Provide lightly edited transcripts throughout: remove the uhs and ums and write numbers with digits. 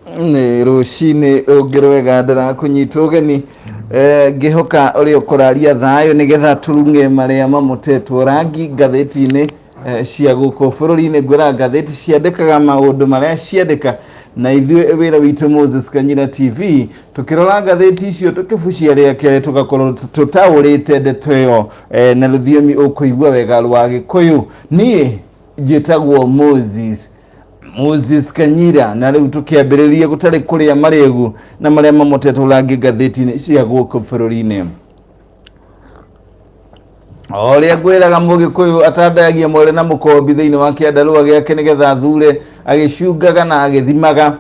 Nĩ rũcinĩ rũngĩ rwega ndĩrakũnyita ũgeni. Ngĩhoka ũrĩa ũkũraria thayũ nĩgetha tũrung'e marĩa mamotetwo rangi ngathĩti-inĩ cia gũkũ bũrũri-inĩ. Ngwĩra ngathĩti ciandĩkaga maũndũ marĩa ciandĩka, na ithuĩ wĩra witũ Moses Kanyira TV tũkĩrora ngathĩti icio tũkĩbucia rĩa kerĩ tũgakorwo tũtaũrĩte ndeto ĩyo na rũthiomi ũkũigua wega rwa Gĩkũyũ. Niĩ njĩtagwo Moses Kanyira, na rĩu tũkĩambĩrĩria gũtarĩ kũrĩa marĩgu na marĩa mamotetwo rangi ngathĩti-inĩ cia gũkũ bũrũri-inĩ. O ũrĩa ngwĩraga, mũgĩkũyũ atandayagia mwere na mũkombi thĩinĩ wa kĩandarũa gĩake nĩgetha athure agĩcungaga na agĩthimaga.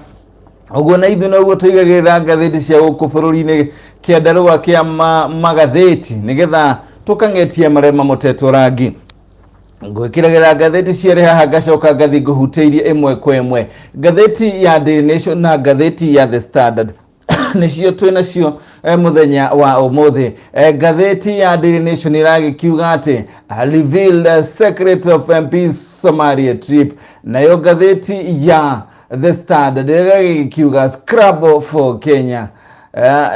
Ũguo na ithuĩ noguo tũigagĩrĩra ngathĩti cia gũkũ bũrũri-inĩ kĩandarũa kĩa magathĩti nĩgetha tũkang'etia marĩa mamotetwo rangi. Ngwĩkĩragĩra ngathĩti cierĩ haha, ngacoka ngathi ngũhutĩirie ĩmwe kwa ĩmwe. Ngathĩti ya Daily Nation na ngathĩti ya The Standard nĩcio twĩ nacio mũthenya wa ũmũthĩ. Ngathĩti ya Daily Nation ĩragĩkiuga atĩ "Revealed secret of MP Somalia trip", nayo ngathĩti ya The Standard ĩgagĩkiuga "Scrabble for Kenya".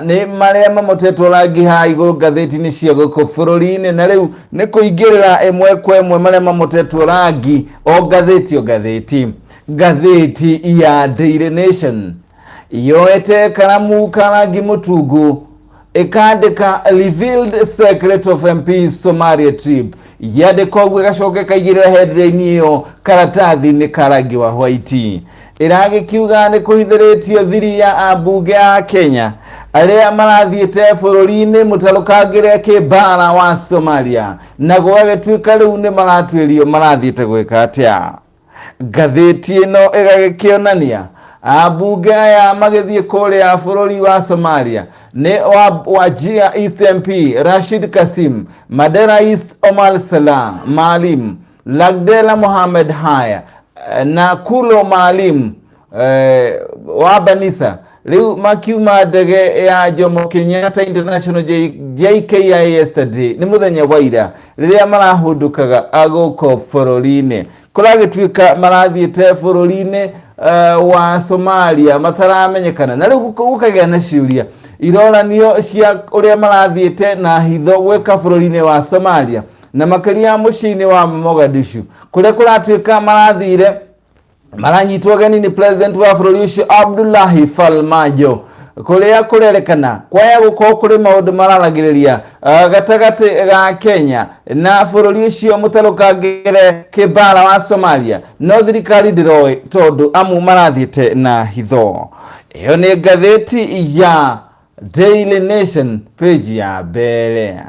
Nĩ marĩa mamotetwo rangi haha igũrũ ngathĩti-inĩ cia gũkũ bũrũri-inĩ, na rĩu nĩ kũingĩrĩra ĩmwe kwa ĩmwe marĩa mamotetwo rangi o ngathĩti o ngathĩti. Ngathĩti ya Daily Nation yoete karamu ka rangi mũtungu ĩkandĩka "Revealed secret of MP Somalia trip". Yandĩka ũguo ĩgacoka ĩkaigĩrĩra headline ĩyo karatathi-inĩ ka rangi wa white. Ĩragĩkiuga nĩ kũhithĩrĩtio thiri ya ambunge a Kenya arĩa marathiĩte bũrũri-inĩ mũtarũkangĩre kĩmbara wa Somalia, na gũgagĩtuĩka rĩu nĩ maratuĩrio marathiĩte gwĩka atĩa. Ngathĩti ĩno ĩgagĩkĩonania ambunge aya magĩthiĩ kũrĩa bũrũri wa Somalia nĩ wa Wajir East MP Rashid Kasim, Mandera East Omar Salah Maalim, Lagdera Mohamed Haya na Kulo Maalim wa Banisa. Rĩu makiuma ndege ya Jomo Kenyatta International JKIA yesterday, nĩ mũthenya wa ira, rĩrĩa marahũndũkaga gũkũ bũrũri-inĩ. Kũragĩtuĩka marathiĩte bũrũri-inĩ wa Somalia mataramenyekana, na rĩu gũkagĩa na ciũria iroranio cia ũrĩa marathiĩte na hitho gwĩka bũrũri-inĩ wa Somalia, na makĩria mũciĩ-inĩ wa Mogadishu, kũrĩa kũratuĩka marathire maranyitwo ũgeni nĩ president wa bũrũri ũcio Abdullahi Farmajo, kũrĩa kũrerekana kwaya gũkorwo kũrĩ maũndũ mararagĩrĩria gatagatĩ ga Kenya na bũrũri ũcio mũtarũkangĩre kĩmbara wa Somalia, no thirikari ndĩroĩ tondũ amu marathiĩte na hitho. Ĩyo nĩ ngathĩti ya Daily Nation, page ya mbere.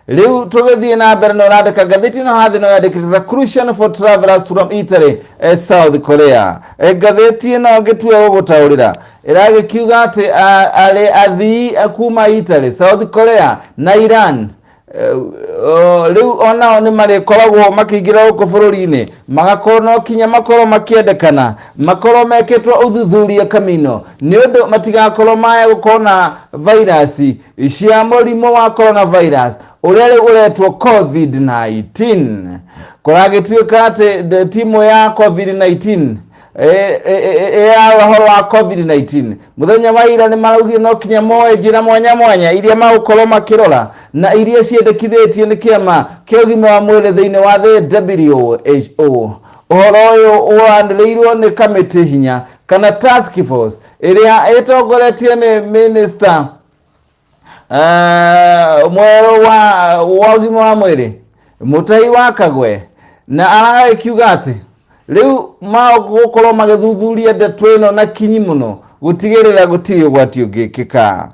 Rĩu tũgĩthiĩ na mbere na ũrandĩka ngathĩti ĩno hathĩ no yandĩkĩte "Solution for travelers from Italy, South Korea". Ngathĩti ĩno ngĩtua gũgũtaũrĩra ĩragĩkiuga atĩ arĩ athii kuma Italy, South Korea na Iran rĩu onao nĩ marĩkoragwo makĩingĩra gũkũ bũrũri-inĩ, magakorwo no kinya makorwo makĩendekana makorwo mekĩtwo ũthuthuria kamino nĩ ũndũ matigakorwo maya gũkorwo na virus cia mũrimũ wa coronavirus ũrĩa rĩu ũretwo COVID-19. Kũragĩtuĩka atĩ timu ya COVID-19 ya ũhoro wa COVID-19 mũthenya wa ira nĩ maraugire no kinya moe njĩra mwanya mwanya iria magũkorwo makĩrora na iria ciendekithĩtio nĩ kĩama kĩa ũgima wa mwĩrĩ thĩinĩ wa thĩ WHO. Ũhoro ũyũ wanĩrĩirwo nĩ kamĩtĩ hinya kana task force ĩrĩa ĩtongoretio nĩ minister mwerũ wa ũgima wa mwĩrĩ Mutahi wa Kagwe, na aragĩkiuga atĩ rĩu magũkorwo magĩthuthuria ndeto ĩno na kinyi mũno gũtigĩrĩra gũtirĩ ũgwati ũngĩkĩka.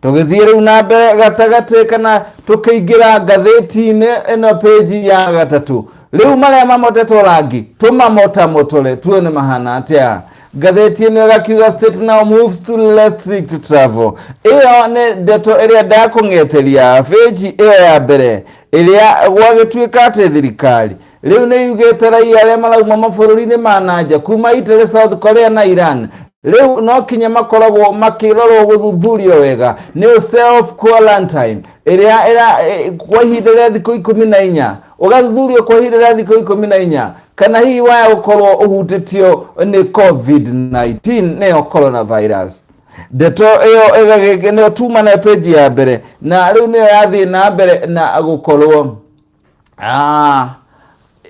Tũgĩthiĩ rĩu na mbere gatagatĩ kana tũkĩingĩra ngathĩti-inĩ ĩno page ya gatatũ, rĩu marĩa mamotetwo rangi tũmamotamotore tuone mahana atĩa. Ngathĩti ĩno ĩgakiuga "State now moves to restrict travel". Ĩyo nĩ ndeto ĩrĩa ndakũng'eteria page ĩyo ya mbere, ĩrĩa gwagĩtuĩka atĩ thirikari rĩu nĩ yugĩte raia arĩa marauma mabũrũri-inĩ ma nanja kuma Italy, South Korea na Iran. Rĩu no kinya makoragwo makĩrorwo gũthuthurio wega nĩ self quarantine ĩrĩa ĩra kwa ihinda rĩa thikũ 14, ũgathuthurio kwa ihinda rĩa thikũ 14 kana hihi waya gũkorwo ũhutĩtio nĩ COVID-19, nĩyo coronavirus. Ndeto ĩyo ĩgagĩ nĩyo tuma na page ya mbere, na rĩu nĩyo yathiĩ na mbere na gũkorwo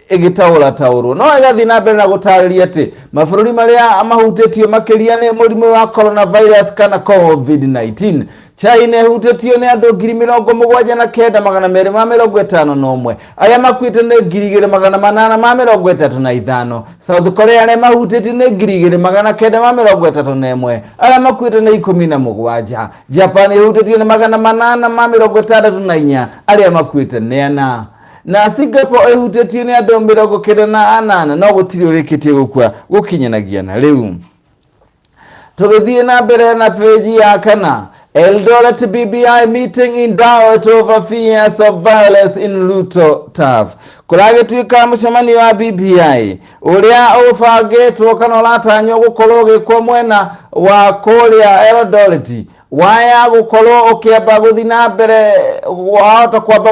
ĩgĩtaũra taũrwo. No ĩgathiĩ na mbere na gũtarĩria atĩ mabũrũri marĩa mahutĩtio makĩria nĩ mũrimũ wa coronavirus kana COVID-19, China ĩhutĩtio nĩ andũ 79,251, arĩa makuĩte nĩ 2835. South Korea, arĩa mahutĩtio nĩ 2931, arĩa makuĩte nĩ 17. Japan ĩhutĩtio nĩ 864, arĩa makuĩte nĩ 4, na Singapore ĩhutĩtio nĩ andũ 98, no gũtirĩ ũrĩkĩtie gũkua gũkinyanagia na rĩu. Tũgĩthiĩ na mbere na peji ya kana, Eldoret BBI meeting in doubt over fears of violence in Ruto turf. Kũragĩtuĩka mũcemanio wa BBI ũrĩa ũbangĩtwo kana ũratanywo gũkorwo ũgĩkwo mwena wa kũrĩa Eldoret waya gũkorwo ũkĩamba gũthiĩ na mbere, wahota kwamba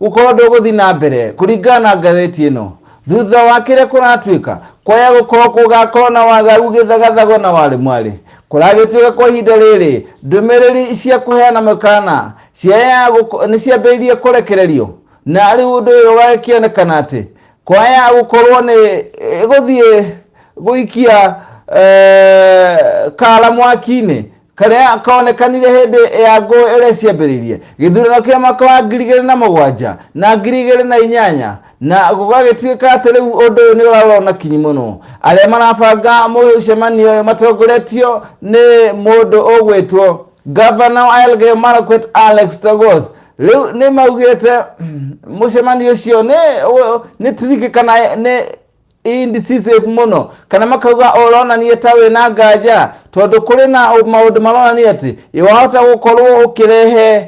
gũkorwo ndũgũthiĩ na mbere kũringana na ngathĩti ĩno, thutha wa kĩrĩa kũratuĩka kwaya gũkorwo gũgakorwo na wagagu, gĩthagathago na warĩ mwarĩ. Kũragĩtuĩka kwa ihinda rĩrĩ ndũmĩrĩri cia kũheana mĩkana ciaya nĩ ciambĩrĩirie kũrekererio, na rĩu ũndũ ũyũ ũgakĩonekana atĩ kwaya gũkorwo nĩ gũthiĩ gũikia kara mwaki-inĩ karĩa konekanire hĩndĩ ya ngũĩ ĩrĩa ciambĩrĩirie gĩthurano kĩa mwaka wa 2007 na 2008, na gũgagĩtuĩka atĩ rĩu ũndũ ũyũ nĩ ũrarorwo na kinyi mũno. Arĩa marabanga mũcemanio ũyũ matongoretio nĩ mũndũ ũgwĩtwo gavana wa Elgeyo Marakwet, Alex Togos, rĩu nĩ maugĩte mũcemanio ũcio nĩ tricky kana nĩ indecisive mũno, kana makauga ũronania ta wĩna nganja, tondũ kũrĩ na maũndũ maronania atĩ wahota gũkorwo ũkĩrehe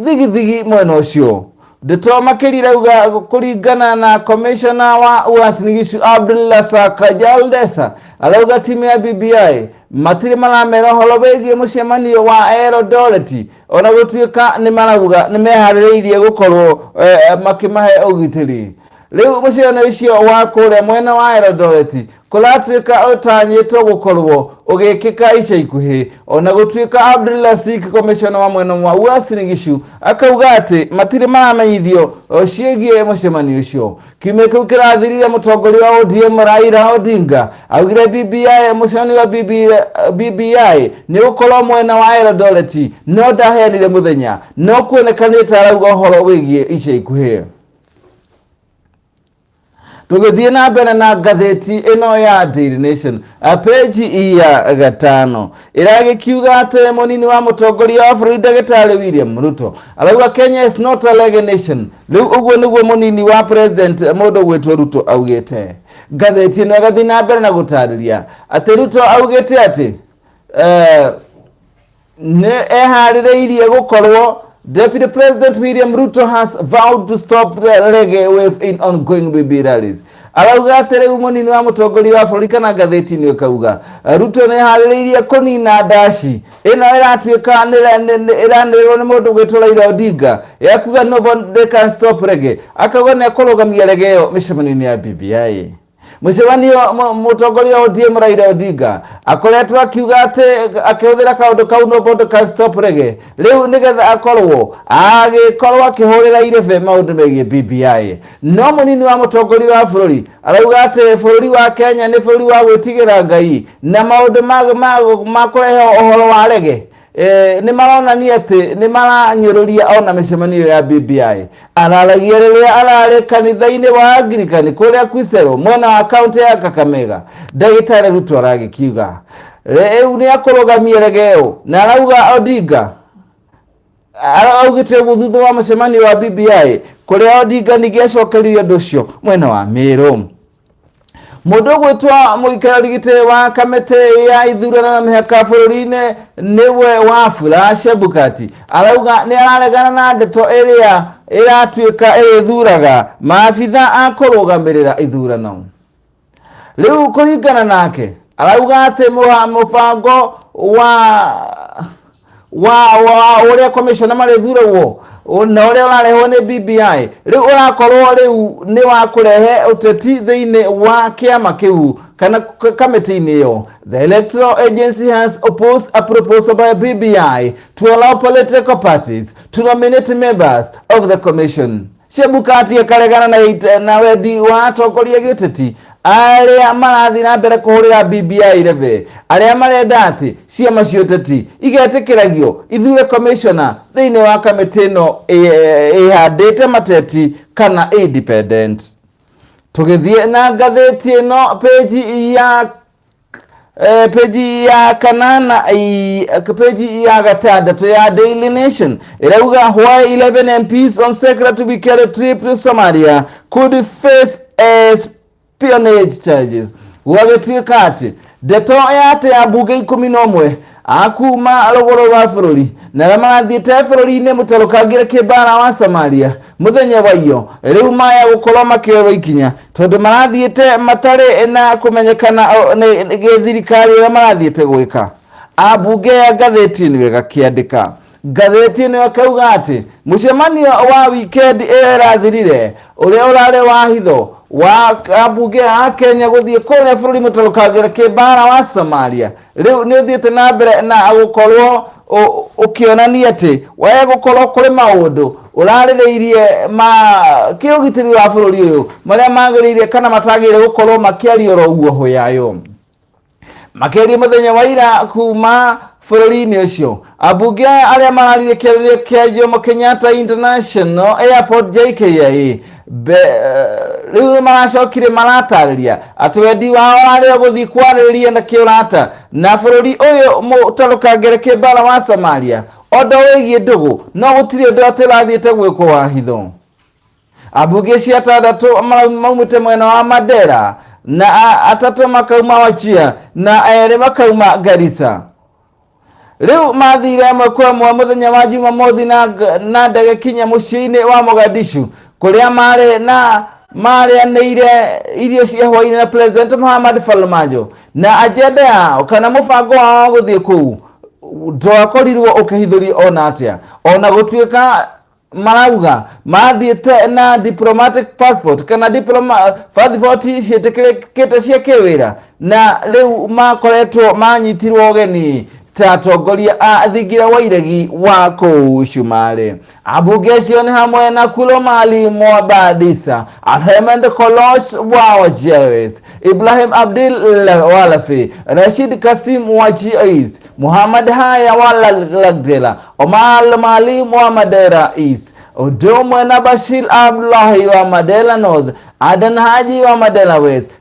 thigithigi mwena ũcio. Ndeto makĩria irauga kũringana na commissioner wa Uasin Gishu, Abdulrazak Jaldesa, arauga timu ya BBI matirĩ maramera ũhoro wĩgiĩ mũcemanio wa Eldoret, ona gũtuĩka nĩ marauga nĩ meharĩrĩirie gũkorwo makĩmahe ũgitĩri. Rĩu mũcemanio ũcio wa kũrĩa mwena wa Eldoret kũratuĩka ũtanyĩtwo gũkorwo ũgĩkĩka ica ikuhĩ, ona gũtuĩka Abdulrasik, commissioner wa mwena wa Uasin Gishu, akauga atĩ matirĩ maramenyithio ciĩgiĩ mũcemanio ũcio. Kiumia kĩu kĩrathirire, mũtongoria wa ODM Raila Odinga augire BBI, mũcemanio wa BBI nĩ ũgũkorwo mwena wa Eldoret, no ndaheanire mũthenya, no kuonekanĩte arauga ũhoro wĩgiĩ ica ikuhĩ. Tũgĩthiĩ na mbere na ngathĩti ĩno ya Daily Nation, peji ya 5 ĩragĩkiuga atĩ mũnini wa mũtongoria wa bũrũri, ndagĩtarĩ William Ruto, arauga Kenya is not a reggae nation. Rĩu ũguo nĩguo mũnini wa president, mũndũ gwĩtwo Ruto, augĩte. Ngathĩti ĩno ĩgathiĩ na mbere na gũtarĩria atĩ Ruto augĩte atĩ nĩ eharĩrĩirie gũkorwo. Deputy President William Ruto has vowed to stop the reggae wave in ongoing BBI rallies. Arauga atĩ rĩu mũnini wa mũtongoria wa bũrũri, kana ngathĩti-inĩ ĩkauga Ruto nĩ eharĩrĩirie kũnina ndaci ĩno ĩratuĩka ĩranĩrĩrwo nĩ mũndũ gwĩtwo Raila Odinga ya kuga nobody can stop reggae. Akauga nĩ ekũrũgamia reggae ĩyo mĩcemanio-inĩ ya BBI. Mũcemanio mũtongoria wa ODM Raila Odinga akoretwo akiuga atĩ akĩhũthĩra kaũndũ kau nobody can stop reggae rĩu nĩgetha akorwo agĩkorwo akĩhũrĩra irebe maũndũ megiĩ BBI, no mũnini wa mũtongoria wa bũrũri arauga atĩ bũrũri wa Kenya nĩ bũrũri wa gwĩtigĩra Ngai, na maũndũ ma kũrehe ũhoro wa reggae nĩ maronania atĩ nĩ maranyũrũria ona mĩcemanio ya BBI. Araragia rĩrĩa ararĩ kanitha-inĩ wa Anglikani kũrĩa Kwisero, mwena wa kaunti ya Kakamega. Ndagĩtarĩ Ruto aragĩkiuga rĩu nĩ akũrũgamia reggae ĩyo, na arauga Odinga augĩte ũguo thutha wa mũcemanio wa BBI kũrĩa Odinga ningĩ acokeririe ũndũ ũcio mwena wa Meru. Mũndũ ũgwĩtwo mũikarĩri gĩtĩ wa kamĩtĩ ya ithurano na mĩhaka bũrũri-inĩ, nĩwe Wafula Chebukati, arauga nĩ araregana na ndeto ĩrĩa ĩratuĩka ĩrĩthuraga maabitha a kũrũgamĩrĩra ithurano. Rĩu kũringana nake Arauga atĩ mũbango wa wa wa ũrĩa commissioner marĩthuragwo na ũrĩa ũrarehwo nĩ BBI rĩu ũrakorwo rĩu nĩ wa kũrehe ũteti thĩinĩ wa kĩama kĩu kana kamĩtĩ-inĩ ĩyo. The Electoral Agency has opposed a proposal by BBI to allow political parties to nominate members of the commission. Chebukati akaregana na, na wendi wa atongoria gĩũteti arĩa marathiĩ na mbere kũhũrĩra BBI rebe, arĩa marenda atĩ ciama cia ũteti igetĩkĩragio ithure commissioner thĩinĩ wa kamĩtĩ ĩno ĩhandĩte mateti kana independent. Tũgĩthiĩ na ngathĩti ĩno page ya peji ya kanana, peji ya gatandatũ ya Daily Nation ĩrauga why 11 MPs on secret weekend trip to Somalia could face espionage charges. Gwagĩtuĩka atĩ ndeto ya atĩ ambunge 11 a kuma rũgũrũ rwa bũrũri na arĩa marathiĩte bũrũri-inĩ mũtarũkangĩre kĩmbara wa Somalia mũthenya wa iyo rĩu maya gũkorwo makĩoerwo ikinya tondũ marathiĩte matarĩ na kũmenyekana nĩ gĩthirikari ũrĩa marathiĩte gwĩka. Ambunge ya ngathĩti ĩno ĩgakĩandĩka ngathĩti ĩno ĩkauga atĩ mũcemanio wa weekend ĩyo ĩrathirire ũrĩa ũrarĩ wa hitho wa ambunge a Kenya gũthiĩ kũrĩa bũrũri mũtarũkangĩre kĩmbara wa Somalia rĩu nĩ ũthiĩte na mbere na gũkorwo ũkĩonania atĩ waya gũkorwo kũrĩ maũndũ ũrarĩrĩirie ma kĩũgitĩri wa bũrũri ũyũ marĩa magĩrĩire kana matagĩrĩire gũkorwo makĩario oro ũguo hũyayo. Makĩaria mũthenya wa ira kuma bũrũri-inĩ ũcio, ambunge aya arĩa mararirie kĩarĩrio kĩa Jomo Kenyatta International Airport JKIA rĩu nĩ maracokire maratarĩria atĩ wendi wao warĩ o gũthiĩ kwarĩrĩria na kĩũrata na bũrũri ũyũ mũtarũkangĩre kĩmbara wa Somalia ũndũ wĩgiĩ ndũgũ, no gũtirĩ ũndũ atĩ ũrathiĩte gwĩkwo wa hitho. Ambunge acio atandatũ maumĩte mwena wa Mandera na atatũ makauma Wajir na erĩ makauma Garissa. Rĩu mathire ĩmwe kwa ĩmwe mũthenya wa Jumamothi na ndege kinya mũciĩ-inĩ wa Mogadishu kũrĩa marĩ na marĩanĩire irio cia hwaĩ-inĩ na President Mohamed Farmajo, na agenda yao kana mũbango wao wa gũthiĩ kũu ndwakorirwo ũkĩhithũrio ona atĩa, ona gũtuĩka marauga mathiĩte na diplomatic passport kana passport ciĩtĩkĩrĩkĩte cia kĩwĩra, na rĩu makoretwo manyitirwo ũgeni ta atongoria a thingira wa iregi wa kũu Cumarĩ. Ambunge acio nĩ hamwe na Kulo Mali Mwabadisa, Ahmed Kolosh wa Wajir, Ibrahim Abdil Walafi, Rashid Kasim wa East, Muhammad Haya wa Lagdera, Omar Maalim wa Mandera East, ũndũ ũmwe na Bashir Abdullahi wa Mandera North, Adan Haji wa Mandera West,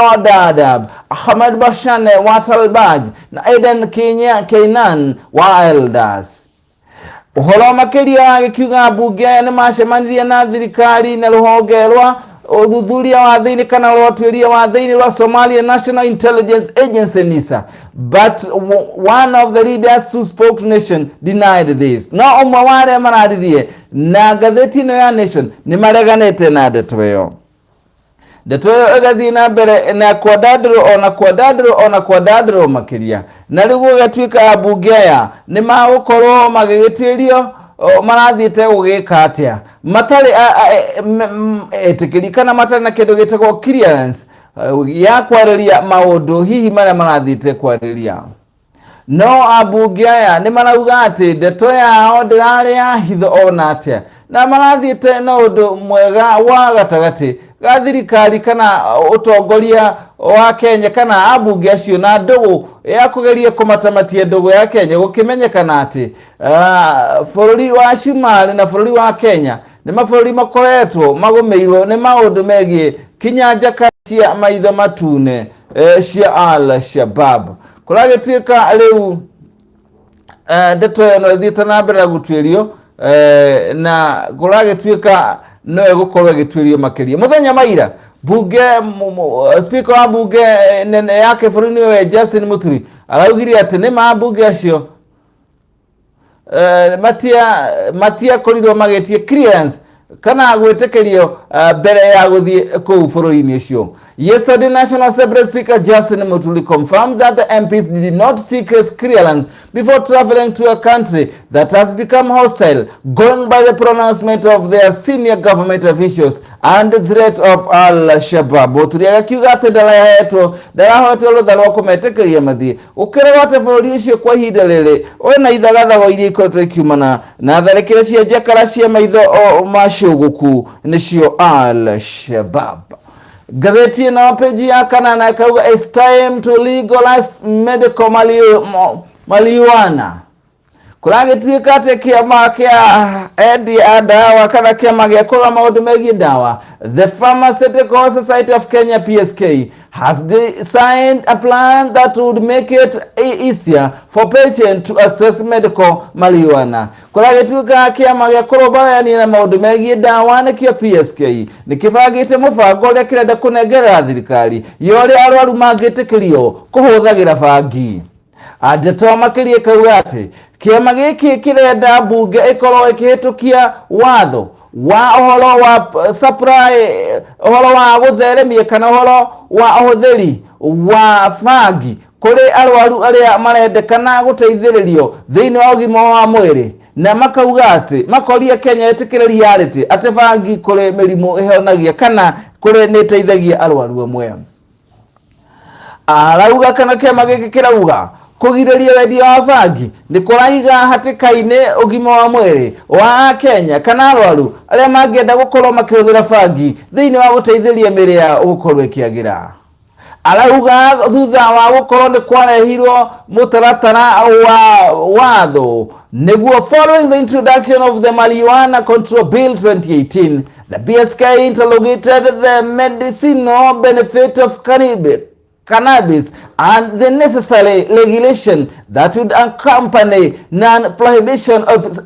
wa Dadaab, Ahmed Bashane wa Talbaj na Aden Kenya Keinan wa Elders. Ũhoro makĩria wagĩkiuga ambunge aya nĩ macemanirie na thirikari na rũhonge rwa ũthuthuria wa thĩinĩ kana rwa ũtuĩria wa thĩinĩ rwa Somalia National Intelligence Agency NISA, but one of the leaders who spoke to Nation denied this. No ũmwe wa arĩa mararirie na ngathĩti ĩno ya Nation nĩ mareganĩte na ndeto ĩyo. Ndeto ĩyo ĩgathiĩ na mbere na kwandandũrwo ona kwandandũrwo ona kwandandũrwo makĩria, na rĩu gũgatuĩka ambunge aya nĩ magũkorwo magĩgĩtuĩrio marathiĩte gũgĩka atĩa matarĩ etĩkĩri kana matarĩ na kĩndũ gĩtagwo clearance ya kwarĩria maũndũ hihi marĩa marathiĩte kwarĩria. No ambunge aya nĩ marauga atĩ ndeto yao ndĩrarĩ ya hitho ona atĩa, na marathiĩte na ũndũ mwega wa gatagatĩ ga thirikari kana ũtongoria wa Kenya kana ambunge acio na ndũgũ ya kũgeria kũmatamatia ndũgũ ya Kenya, gũkĩmenyekana atĩ bũrũri wa Cumarĩ na bũrũri wa Kenya nĩ mabũrũri makoretwo magũmĩirwo nĩ maũndũ megiĩ kinya njaka cia maitho matune cia Al Shabab. Kũragĩtuĩka rĩu ndeto ĩyo no ĩthiĩte na mbere na gũtuĩrio, na kũragĩtuĩka no ĩgũkorwo ĩgĩtuĩrio makĩria. Mũthenya maira bunge speaker wa bunge nene ya kĩbũrũri nĩwe Justin Muturi araugire atĩ nĩ ma mbunge acio matiakorirwo magĩtie clearance kana gwĩtĩkĩrio Mbere ya gũthiĩ kũu bũrũri-inĩ ũcio. Yesterday, National Assembly Speaker Justin Muturi confirmed that the MPs did not seek his clearance before traveling to a country that has become hostile, going by the pronouncement of their senior government officials and the threat of Al-Shabaab. Muturi agakiuga atĩ ndarahetwo ndarahoetwo rũtha rwa kũmetĩkĩria mathiĩ, gũkĩrĩrwo atĩ bũrũri ũcio kwa ihinda rĩrĩ wĩna ithagathago iria ikoretwo ikiumana na tharĩkĩro cia njakara cia maitho macũgũku nĩcio Al-Shabaab. Ngathĩti ĩno peji ya kanana ĩkauga, "It's time to legalize medical marijuana." Kũragĩtuĩka atĩ kĩama kĩa endia a ndawa kana kĩama gĩa kũrora maũndũ megiĩ ndawa, the Pharmaceutical Society of Kenya, PSK, has designed a plan that would make it easier for patients to access medical marijuana. Kũragĩtuĩka kĩama gĩa kũrũmbũyania na maũndũ megiĩ ndawa, nĩkĩo PSK, nĩ kĩbangĩte mũbango ũrĩa kĩrenda kũnengerera thirikari ya ũrĩa arwaru mangĩtĩkĩrio kũhũthagĩra bangi. Ndeto makĩria ĩkauga atĩ kĩama gĩkĩ kĩrenda mbunge ĩkorwo ĩkĩhĩtũkia watho wa ũhoro wa supply, ũhoro wa gũtheremia kana ũhoro wa ũhũthĩri wa bangi kũrĩ arwaru arĩa marendekana gũteithĩrĩrio thĩinĩ wa ũgima wa mwĩrĩ, na makauga atĩ makoria Kenya ĩtĩkĩre reality atĩ bangi kũrĩ mĩrimũ ĩhonagia kana kũrĩ nĩ ĩteithagia arwaru amwe. Arauga kana kĩama gĩkĩ kĩrauga kũgirĩrĩria wendia wa bangi nĩ kũraiga hatĩka-inĩ ũgima wa mwĩrĩ wa Akenya kana arwaru arĩa mangĩenda gũkorwo makĩhũthĩra bangi thĩinĩ wa gũteithĩrĩria mĩrĩ yao gũkorwo ĩkĩagĩra. Arauga thutha wa gũkorwo nĩ kwarehirwo mũtaratara wa watho nĩguo, following the introduction of the Marijuana Control Bill 2018, the PSK interrogated the medicinal benefit of cannabis and the necessary regulation that would accompany non-prohibition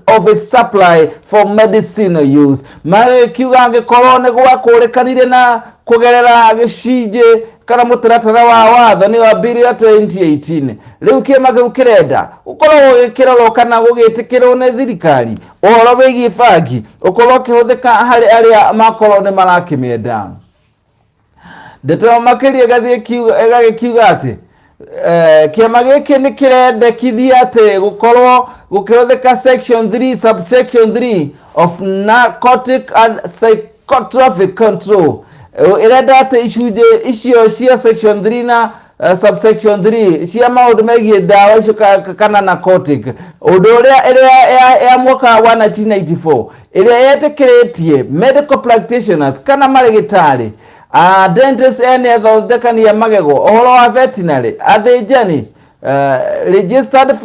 of its supply for medicinal use. Magĩkiuga angĩkorwo nĩ gwakũrĩkanire na kũgerera gĩcunjĩ kana mũtaratara wa watho nĩ wa bill ya 2018, rĩu kĩama kĩu kĩrenda gũkorwo gũgĩkĩrorwo kana gũgĩtĩkĩrwo nĩ thirikari ũhoro wĩgiĩ bangi ũkorwo ũkĩhũthĩka harĩ arĩa makorwo nĩ marakĩmĩenda. Ndeto makĩria ĩgagĩkiuga atĩ kĩama gĩkĩ nĩ kĩrendekithia atĩ gũkorwo gũkĩhũthĩka section 3 subsection 3 of Narcotic and Psychotropic Control. Ĩrenda atĩ icunjĩ icio cia section 3 na subsection 3 cia maũndũ megiĩ ndawa icio kana narcotic, ũndũ ũrĩa ĩrĩa ya mwaka wa 1994 ĩrĩa yetĩkĩrĩtie medical practitioners kana marĩgĩtarĩ, dentist, ene athondekani a magego, ũhoro wa veterinary, athĩnjani, registered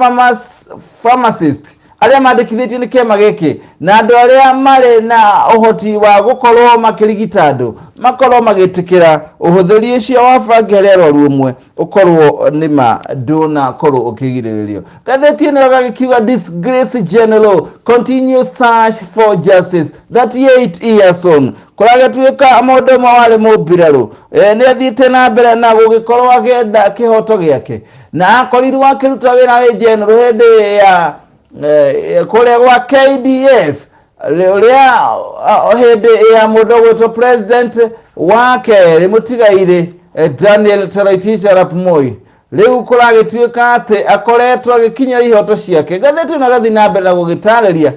pharmacist arĩa mandĩkithĩtio nĩ kĩama gĩkĩ na andũ arĩa marĩ na ũhoti wa gũkorwo makĩrigita andũ makorwo magĩtĩkĩra ũhũthĩri ũcio wa bangi harĩ arwaru ũmwe ũkorwo nĩma ndũnakorwo ũkĩgirĩrĩrio. Ngathĩti ĩno ĩgagĩkiuga, "Disgrace General continues search for justice 38 years on." Kũragĩtuĩka mũndũ ũmwe warĩ mũmbirarũ nĩ athiĩte na mbere na gũgĩkorwo akĩenda kĩhoto gĩake na akorirwo akĩruta wĩra arĩ general hĩndĩ ya kũrĩa gwa KDF ũrĩa hĩndĩ ya mũndũ ũgwĩtwo president wa kerĩ mũtigairĩ Daniel Toroitich arap Moi. Rĩu kũragĩtuĩka atĩ akoretwo agĩkinyĩra ihoto ciake. Ngathĩti ĩno ĩgathiĩ na mbere na gũgĩtarĩria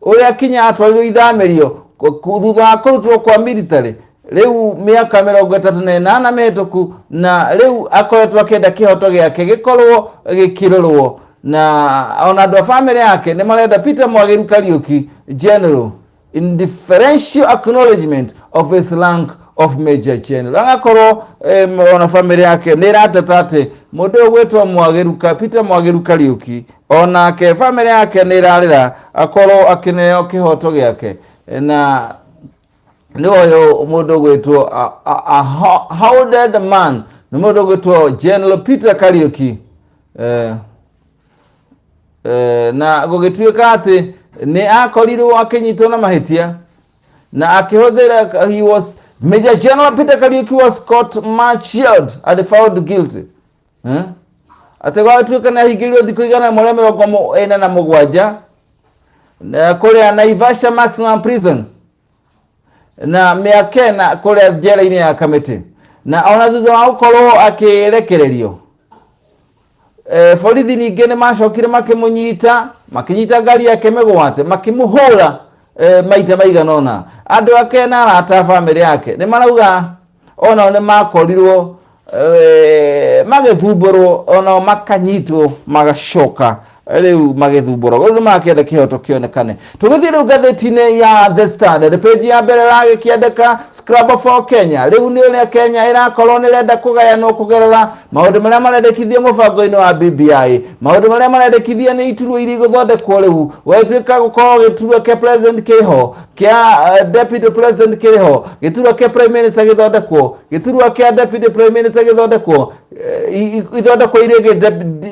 ũrĩa kinya atwarirwo ithamĩrio thutha wa kũrutwo kwa military, rĩu mĩaka 38 mĩhĩtũku, na rĩu akoretwo akĩenda kĩhoto gĩake gĩkorwo gĩkĩrorwo, na ona andũ a bamĩrĩ yake nĩ marenda Peter Mwagiru Kariuki General in deferential acknowledgement of his rank of Major General. Agakorwo ona bamĩrĩ yake nĩ ĩrateta atĩ mũndũ ũyũ gwĩtwo Mwagiru Peter Mwagiru Kariuki, onake bamĩrĩ yake nĩ ĩrarĩra akorwo akĩneo kĩhoto gĩake, na nĩ ũyũ mũndũ ũgwĩtwo a hounded man, nĩ mũndũ ũgwĩtwo General Peter Kariuki, na gũgĩtuĩka atĩ nĩ akorirwo akĩnyitwo na mahĩtia na akĩhũthĩra, he was Major General Peter Kariuki was court martialed and found guilty, eh? Atĩ gwagĩtuĩka nĩ ahingĩrĩrio thikũ 147 na kũrĩa Naivasha Maximum Prison. Na mĩaka 4 kũrĩa njera-inĩ ya Kamĩtĩ, na ona thutha wa gũkorwo akĩrekererio, borithi ningĩ nĩ macokire makĩmũnyita, makĩnyita ngari yake mĩgwate, makĩmũhũra maita maigana ũna. Andũ ake na arata a bamĩrĩ yake nĩ marauga onao nĩ makorirwo magĩthumbũrwo, onao makanyitwo, magacoka rĩu magĩthumbũrwo. Rĩu nĩ makĩenda kĩhoto kĩonekane. Tũgĩthiĩ rĩu ngathĩti-inĩ ya The Standard, page ya mbere ĩragĩkĩandĩka Scrabble for Kenya. Rĩu nĩ ũrĩa Kenya ĩrakorwo nĩ ĩrenda kũgayanwo kũgerera maũndũ marĩa marendekithio mũbango-inĩ wa BBI. Maũndũ marĩa marendekithia nĩ iturwa iria igũthondekwo rĩu, gũgĩtuĩka gũkorwo gĩturwa kĩa president kĩho, kĩa deputy president kĩho, gĩturwa kĩa prime minister gĩthondekwo, gĩturwa kĩa deputy prime minister gĩthondekwo, ithondekwo irĩ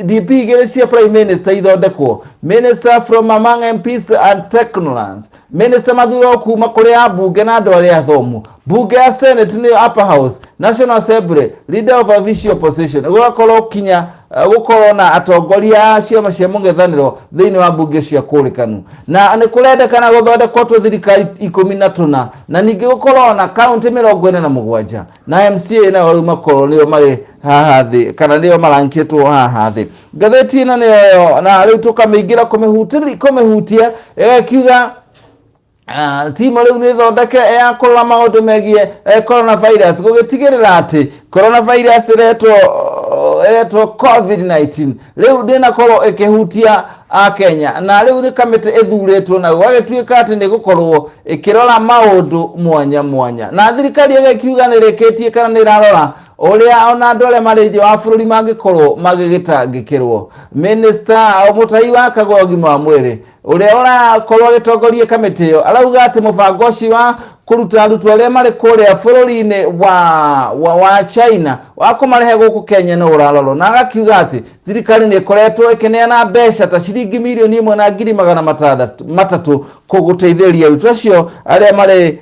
DP igĩrĩ cia prime minister ithondekwo, minister from among MPs and technocrats, minister mathurwo kuma kũrĩ ambunge na andũ arĩa athomu, bunge ya Senate nĩyo upper house, National Assembly, leader of official opposition, gũgakorwo kinya gũkorwo na atongoria a ciama cia mũng'ethanĩro thĩinĩ wa mbunge cia kũrĩkanu. Na nĩ kũrendekana gũthondekwo tũthirikari 14, na ningĩ gũkorwo na kaunti 47, na MCA nao rĩu makorwo nĩo marĩ haha thĩ, kana nĩo marankĩtwo haha thĩ. Ngathĩti ĩno nĩyo, na rĩu tũkamĩingĩra kũmĩhutia, ĩgakiuga timu rĩu nĩ thondeke ya kũrora maũndũ megiĩ coronavirus, gũgĩtigĩrĩra atĩ coronavirus ĩretwo COVID-19 rĩu ndĩnakorwo ĩkĩhutia Akenya. Na rĩu nĩ kamĩtĩ ĩthurĩtwo na gũgagĩtuĩka atĩ nĩ gũkorwo ĩkĩrora maũndũ mwanya mwanya, na thirikari ĩgĩkiuga nĩ ĩrĩkĩtie kana nĩ ĩrarora ũrĩa ona andũ arĩa marĩ nja wa bũrũri mangĩkorwo magĩgĩtangĩkĩrwo. Minister Mũtahi wa Kagwa ũgima wa mwĩrĩ ũrĩa ũrakorwo agĩtongoria kamĩtĩ ĩyo arauga atĩ mũbango ũcio wa kũruta arutwo arĩa marĩ kũrĩa bũrũri-inĩ wa China wa kũmarehe gũkũ Kenya nĩ ũrarorwo, na agakiuga atĩ thirikari nĩ ĩkoretwo ĩkĩneana mbeca ta ciringi 1,600,000 kũgũteithĩrĩria arutwo acio arĩa marĩ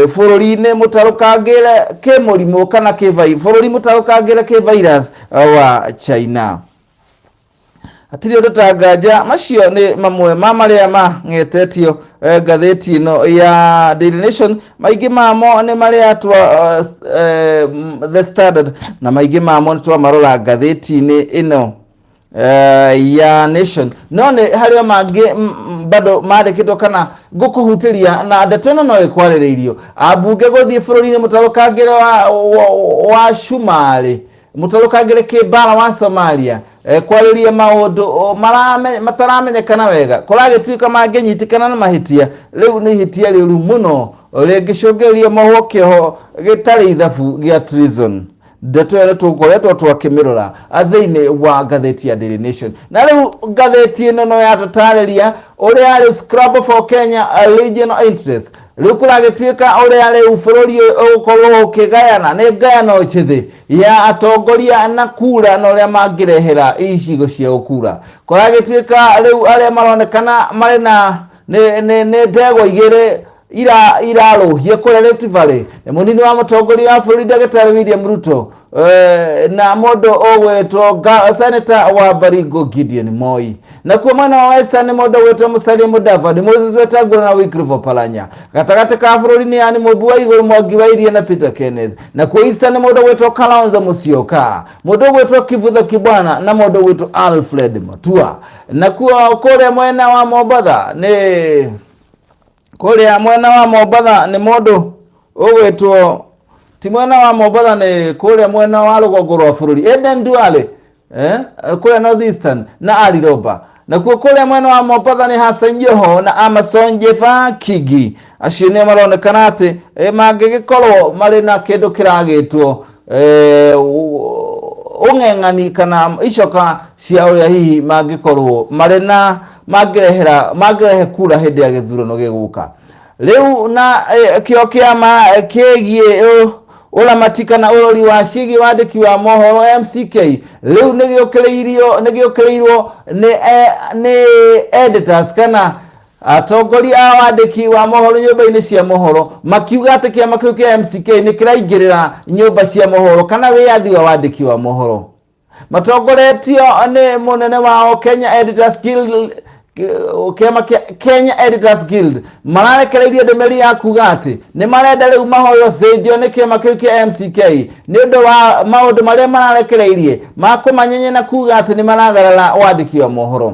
bũrũri-inĩ mũtarũkangĩre kĩmũrimũ kana bũrũri mũtarũkangĩre kĩvirus wa China. Hatirĩ ũndũ ta nganja, macio nĩ mamwe ma marĩa mang'etetio ngathĩti ĩno ya Daily Nation. Maingĩ mamo nĩ marĩa twa The Standard, na maingĩ mamo nĩ twamarora ngathĩti-inĩ ĩno ya Nation, no nĩ harĩ o mangĩ bado mandĩkĩtwo kana ngũkũhutĩria, na ndeto ĩno no ĩkwarĩrĩirio. Ambunge gũthiĩ bũrũri-inĩ mũtarũkangĩre wa Cumarĩ, mũtarũkangĩre kĩmbara wa Somalia, kwarĩria maũndũ mataramenyekana wega. Kũragĩtuĩka mangĩnyitĩkana na mahĩtia, rĩu nĩ ihĩtia rĩũru mũno rĩngĩcũngĩrĩria mohwo kĩoho gĩtarĩ ithabu gĩa treason. Ndeto ĩyo nĩ tũkoretwo twakĩmĩrora thĩinĩ wa ngathĩti ya Daily Nation, na rĩu ngathĩti ĩno no yatũtarĩria ũrĩa rĩu Scrabble for Kenya regional interest. Rĩu kũragĩtuĩka ũrĩa rĩu bũrũri ũgũkorwo ũkĩgayana nĩ ngayano njĩthĩ ya atongoria na kura, na ũrĩa mangĩrehera icigo cia kura. Kũragĩtuĩka rĩu arĩa maronekana marĩ na nĩ ndegwa igĩrĩ irarũhia kũrĩa Rift Valley nĩ mũnini wa mũtongoria wa bũrũri ndagĩtarĩ William Ruto na mũndũ ũgwĩtwo Senator wa Baringo Gideon Moi. Nakuo mwena wa Western nĩ mũndũ ũgwĩtwo Musalia Mudavadi, Moses Wetangula na Wycliffe Oparanya. Gatagatĩ ka bũrũri nĩ yani Mũmbi wa Igũrũ, Mwangi wa Iria na Peter Kenneth. Nakuo Eastern nĩ mũndũ ũgwĩtwo Kalonzo Musyoka, mũndũ ũgwĩtwo Kivutha Kibwana na mũndũ ũgwĩtwo Alfred Mutua. Nakuo kũrĩa mwena wa Mombatha nĩ kũrĩa mwena wa Mombatha nĩ mũndũ ũgwĩtwo, ti mwena wa Mombatha, nĩ kũrĩa mwena wa rũgongo rwa bũrũri, Aden Duale, kũrĩa North Eastern na Ali Roba. Nakuo kũrĩa mwena wa Mombatha nĩ Hassan Joho na Amason Jeffa Kingi. Acio nĩo maronekana atĩ mangĩgĩkorwo marĩ na kĩndũ kĩragĩtwo ũng'eng'ani kana icoka cia ũrĩa hihi mangĩkorwo marĩ na mangĩrehera mangĩrehe kura hĩndĩ ya gĩthurano gĩgũka rĩu. Na kĩo kĩama kĩgiĩ ũramati kana ũrori wa ciĩgiĩ wandĩki wa mohoro MCK rĩu nĩ gĩũkĩrĩirio nĩ editors kana atongoria a wandĩki wa mohoro nyũmba-inĩ cia mohoro, makiuga atĩ kĩama kĩu kĩa MCK nĩ kĩraingĩrĩra nyũmba cia mohoro kana wĩyathi wa wandĩki wa mohoro. Matongoretio nĩ mũnene wao Kenya Editors Guild. Kĩama kĩa Kenya Editors Guild mararekereirie ndũmĩrĩri ya kuga atĩ nĩ marenda rĩu mahoyo thĩnjio nĩ kĩama kĩu kĩa MCK nĩ ũndũ wa maũndũ marĩa mararekereirie ma kũmanyenya na kuga atĩ nĩ maragarara wandĩki wa mohoro.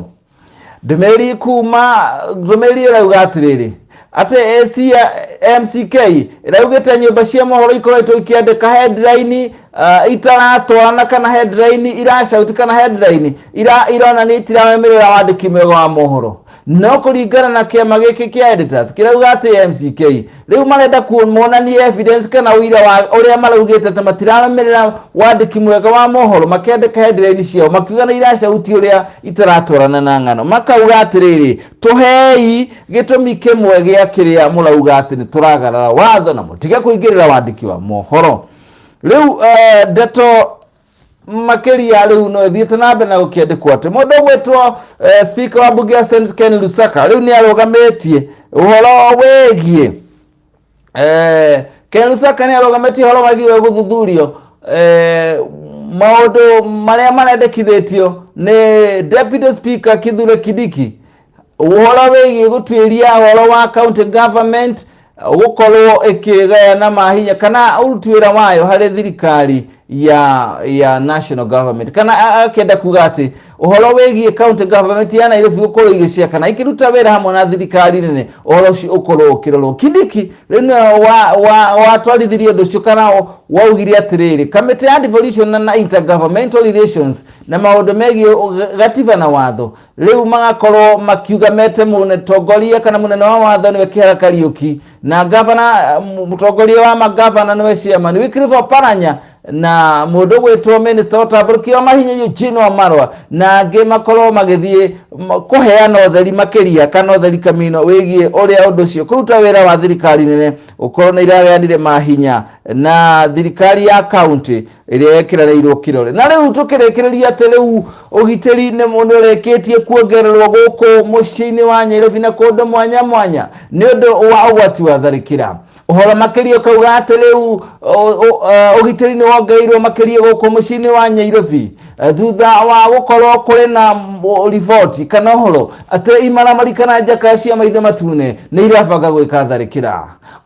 Ndũmĩrĩri kuma ndũmĩrĩri ĩrauga atĩrĩrĩ atĩ AC ya MCK ĩraugĩte nyũmba cia mohoro ikoretwo ikĩandĩka headline itaratwarana kana headline iracauti kana headline ironania itiramĩrĩra wandĩki mwega wa mohoro. No kũringana na kĩama gĩkĩ kĩa editors kĩrauga atĩ MCK rĩu marenda monanie evidence kana ũira wa ũrĩa maraugĩte atĩ matirarũmĩrĩra wandĩki mwega wa mohoro, makĩandĩka headline ciao makiuga nĩ iracauti ũrĩa itaratwarana na ng'ano. Makauga atĩrĩrĩ, tũhei gĩtũmi kĩmwe gĩa kĩrĩa mũrauga atĩ nĩ tũragarara watho na mũtige kũingĩrĩra wandĩki wa mohoro. Rĩu ndeto makĩria rĩu no ĩthiĩte na mbere na gũkĩandĩkwo atĩ mũndũ ũgwĩtwo speaker wa mbunge ya Senate Ken Lusaka rĩu nĩ arũgamĩtie ũhoro wĩgiĩ Ken Lusaka nĩ arũgamĩtie ũhoro wĩgiĩ gũthuthurio maũndũ marĩa marendekithĩtio nĩ Deputy Speaker Kithure Kindiki, ũhoro wĩgiĩ gũtuĩria ũhoro wa county government gũkorwo ĩkĩgayana mahinya kana ũruti wĩra wayo harĩ thirikari ya national government, kana akĩenda kuga atĩ ũhoro wĩgiĩ county government ya Nairobi gũkorwo igĩcia kana ikĩruta wĩra hamwe na thirikari nene, ũhoro ũcio ũkorwo ũkĩrorwo. Kindiki rĩu nĩwe watwarithirie ũndũ ũcio kana waugire atĩrĩrĩ, kamĩtĩ ya devolution na intergovernmental relations na maũndũ megiĩ gatiba na watho rĩu magakorwo makiuga mete mũtongoria kana mũnene wa watho nĩwe Kĩhara Kariũki na gavana, mũtongoria wa magavana nĩwe chairman Wycliffe Oparanya na mũndũ ũgwĩtwo minister wa ũtambũrũkia wa mahinya Eugene Wamalwa na angĩ makorwo magĩthiĩ kũheana ũtheri makĩria kana ũtheri kamino wĩgiĩ ũrĩa ũndũ ũcio kũruta wĩra wa thirikari nene ũkorwo nĩ iragayanire mahinya na thirikari ya county ĩrĩa ĩkĩrareirwo kĩrore. Na rĩu tũkĩrĩkĩrĩria atĩ rĩu ũgitĩri nĩ ũrĩkĩtie kuongererwo gũkũ mũciĩ-inĩ wa Nairobi na kũndũ mwanya mwanya nĩ ũndũ wa ũgwati wa tharĩkĩra. Ũhoro makĩria ũkauga atĩ rĩu ũgitĩri nĩ wongereirwo makĩria gũkũ mũciĩ-inĩ wa Nairobi thutha wa gũkorwo kũrĩ na riboti kana ũhoro atĩ imaramari kana njaka cia maitho matune nĩ irabanga gwĩka tharĩkĩra.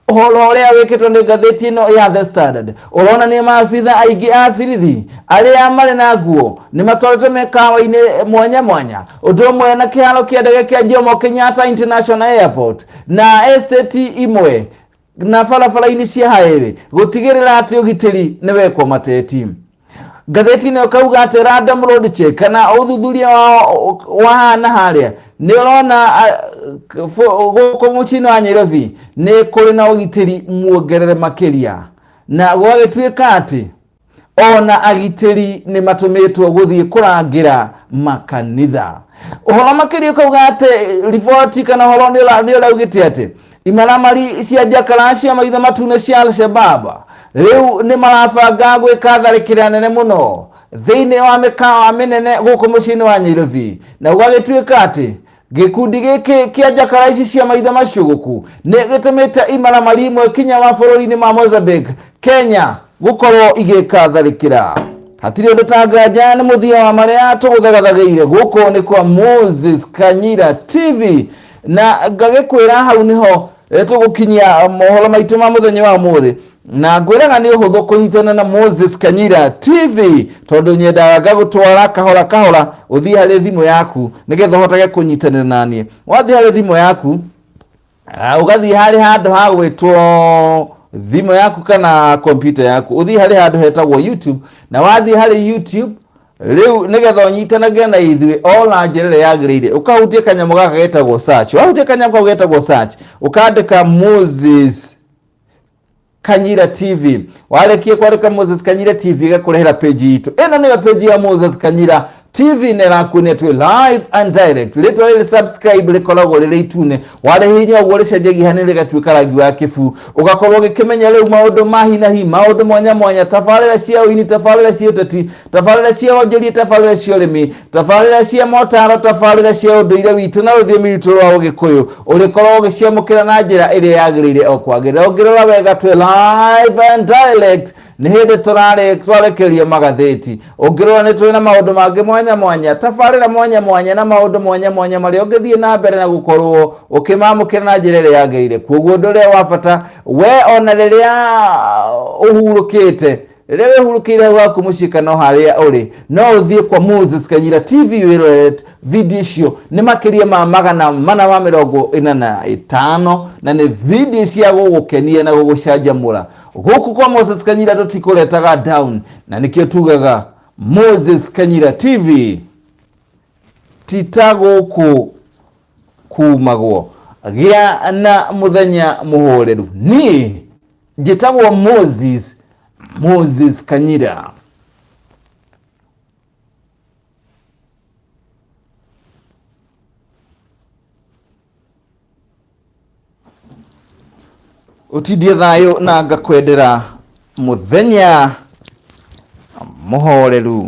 Ũhoro ũrĩa wĩkĩtwo nĩ ngathĩti ĩno ya The Standard ũronania maabitha aingĩ a birithi arĩa marĩ na nguo nĩ matwarĩtwo mĩkawa-inĩ mwanya mwanya, ũndũ ũmwe na kĩharo kĩa ndege kĩa Jomo Kenyatta International Airport na estate imwe na barabara-inĩ cia highway gũtigĩrĩra atĩ ũgitĩri nĩ wekwo mateti. Ngathĩti ĩno ĩkauga atĩ random road check kana ũthuthuria wa haha na harĩa nĩ ũrona gũkũ mũciĩ-inĩ wa Nairobi nĩ kũrĩ na ũgitĩri muongerere makĩria, na gwagĩtuĩka atĩ ona agitĩri nĩ matũmĩtwo gũthiĩ kũrangĩra makanitha. Ũhoro makĩria ũkauga atĩ riboti kana ũhoro nĩ ũraugĩte atĩ imaramari cia njakara cia maitho matune cia Al-Shabaab rĩu nĩ marabanga gwĩka tharĩkĩra nene mũno thĩinĩ wa mĩkawa mĩnene gũkũ mũciĩ-inĩ wa Nairobi, na gũgagĩtuĩka atĩ gĩkundi gĩkĩ kĩa njakara ici cia maitho macũgũku nĩ gĩtũmĩte imaramari imwe kinya wa bũrũri-inĩ ma Mozambique, Kenya gũkorwo igĩka tharĩkĩra. Hatirĩ ũndũ ta nganja nĩ mũthia wa marĩa tũgũthagathagĩire gũkũ nĩ kwa Moses Kanyira TV, na ngagĩkwĩra hau nĩho tũgũkinyia mohoro maitũ ma mũthenya wa ũmũthĩ, na ngwĩraga nĩ ũhũthũ kũnyitana na Moses Kanyira TV tondũ nyendaga ngagũtwara kahora kahora ũthiĩ harĩ thimũ yaku nĩgetha ũhotage kũnyitanĩra naniĩ. Wathiĩ harĩ thimũ yaku, ũgathiĩ harĩ handũ ha gwĩtwo thimũ yaku kana kompyuta yaku, ũthiĩ harĩ handũ hetagwo YouTube, na wathiĩ harĩ YouTube rĩu nĩgetha ũnyitanagĩre na ithuĩ o na njĩra ĩrĩa yagĩrĩire, ũkahutia kanyamũ gaka getagwo search. Wahutia kanyamũ kau getagwo search, ũkandĩka Moses Kanyira TV. Warĩkia kwandĩka Moses Kanyira TV ĩgakũrehera page itũ. Ĩno nĩyo page ya Moses Kanyira TV na ĩrakuonia twĩ live and direct. Rĩtwa rĩrĩ subscribe rĩkoragwo rĩrĩ itune, warĩhihinya ũguo rĩcenjagia hanini rĩgatuĩka rangi wa kĩbuu, ũgakorwo ũgĩkĩmenya rĩu maũndũ ma hi na hi, maũndũ mwanya mwanya, tabarĩra cia ũini, tabarĩra cia ũteti, tabarĩra cia wonjoria, tabarĩra cia ũrĩmi, tabarĩra cia motaro, tabarĩra cia ũndũire witũ na rũthiomi rwitũ rwa ũgĩkũyũ, ũrĩkorwo ũgĩciamũkĩra na njĩra ĩrĩa yagĩrĩire o kwagĩrĩra. Ũngĩrora wega twĩ live and direct. Nĩ hĩndĩ tũrarĩ twarekeria magathĩti. Ũngĩrora nĩ tũrĩ na maũndũ mangĩ mwanya mwanya, tabarĩra mwanya mwanya na maũndũ mwanya mwanya marĩa ũngĩthiĩ na mbere na gũkorwo ũkĩmamũkĩra na njĩra ĩrĩa yagĩrĩire. Kwoguo ũndũ ũrĩa wa bata we ona rĩrĩa ũhurũkĩte, rĩrĩa wĩhurũkĩire hau haku mũciĩ kana o harĩa ũrĩ, no ũthiĩ kwa Moses Kanyira TV wĩrorere video icio. Nĩ makĩria ma 445 na nĩ video cia gũgũkenia na gũgũcanjamũra. Gũkũ kwa Moses Kanyira tũtikũretaga down, na nĩkĩo tugaga Moses Kanyira TV tita gũkũ kumagwo. Gĩa na mũthenya mũhoreru. Niĩ njĩtagwo Moses Kanyira. Ũtindie thayũ na ngakwendera mũthenya mũhoreru.